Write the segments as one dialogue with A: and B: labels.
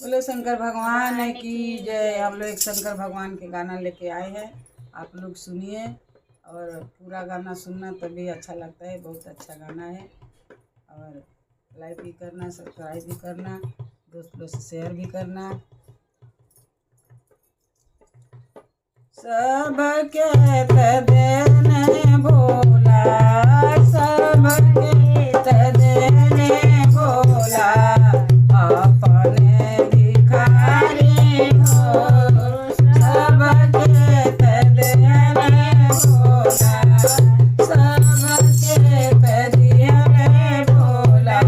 A: बोलो शंकर भगवान की जय। हम लोग एक शंकर भगवान के गाना लेके आए हैं, आप लोग सुनिए और पूरा गाना सुनना तभी अच्छा लगता है। बहुत अच्छा गाना है और लाइक भी करना, सब्सक्राइब भी करना, दोस्त लोग से शेयर भी करना। सबके देने भोला, सबके देने भोला, अपने भिखारी हो। सबके देने भोला, सबके देने भोला,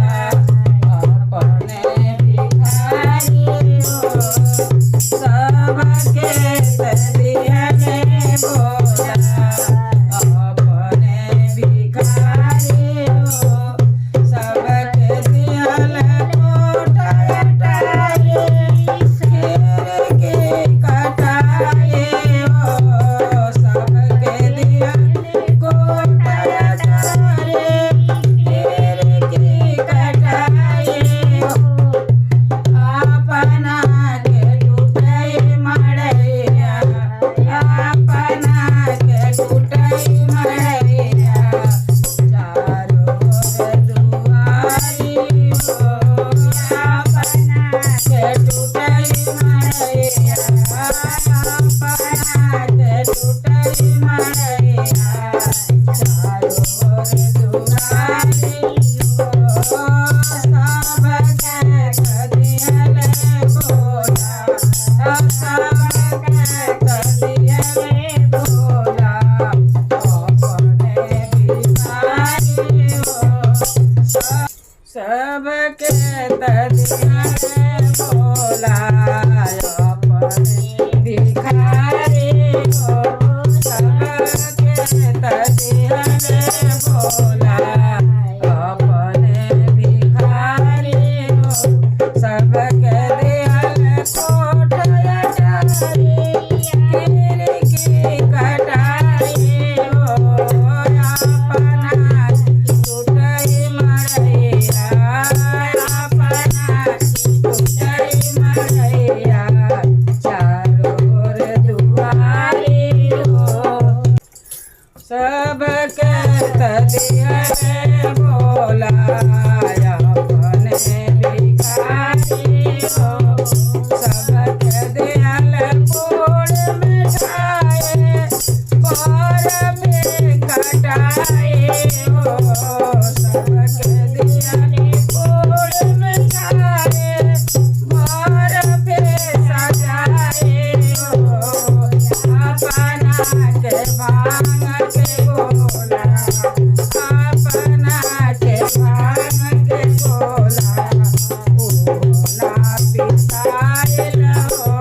A: अपने भिखारी हो। सबके देने भोला, अपने भिखारी हो। सबके दियल कोट अटारी, खीर के कटाई हो। सबके दियल कोट अटारी, खीर के कटाई हो। अपना के टूटई मड़ैया, अपना के टूटई मड़ैया, चारों ओर दुआरी हो। अपना के टूटई मड़ैया, अपना के टूटई मड़ैया, चारों ओर दुआरी हो। सबके दियल भोला, सबके दियल भोला, अपने भिखारी हो। सबके दियल भोला, अपने भिखारी हो। सबके दियल भोला, अपने भिखारी हो। सबके दियल कोट अटारी, खीर की कटाई हो। अपना टूटई मड़ैया, अपना टूटई मड़ैया, चारों ओर दुआरी हो। सबके दियल भोला, अपने भिखारी हो। सबके दियल पोड़ मिठाए, बर्फी कटाए हो। सबके दियल पोड़ मिठाए, बर्फी सजाए हो। अपना के भांग के गोला, अपना के भांग के गोला, ओ ना पिसाइल हो।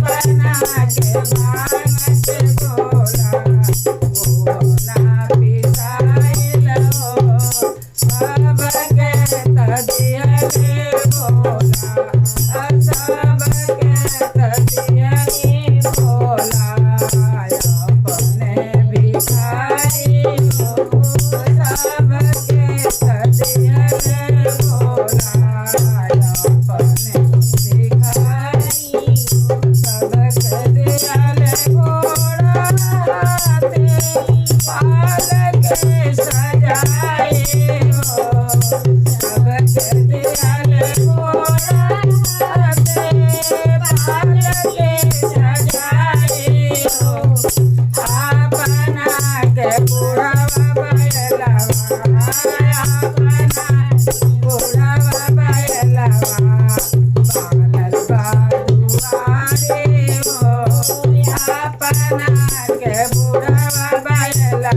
A: अपना के भांग के गोला, ओ ना पिसाइल हो। सबके दियल भोला, सबके दियल भोला, अपने भिखारी हो। सबके दियल भोला, अपने भिखारी हो। सबके दियल घोड़ा हाथे, पालक सजाए हो। सबके दियल घोड़ा हाथे, पालक सजाए हो। अपना के बुढ़ावा बैलवा, अपना बुढ़ावा बैलवा, बानल बा दुआरे हो। अपना के बुढ़ावा बैलवा,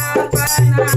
A: अपना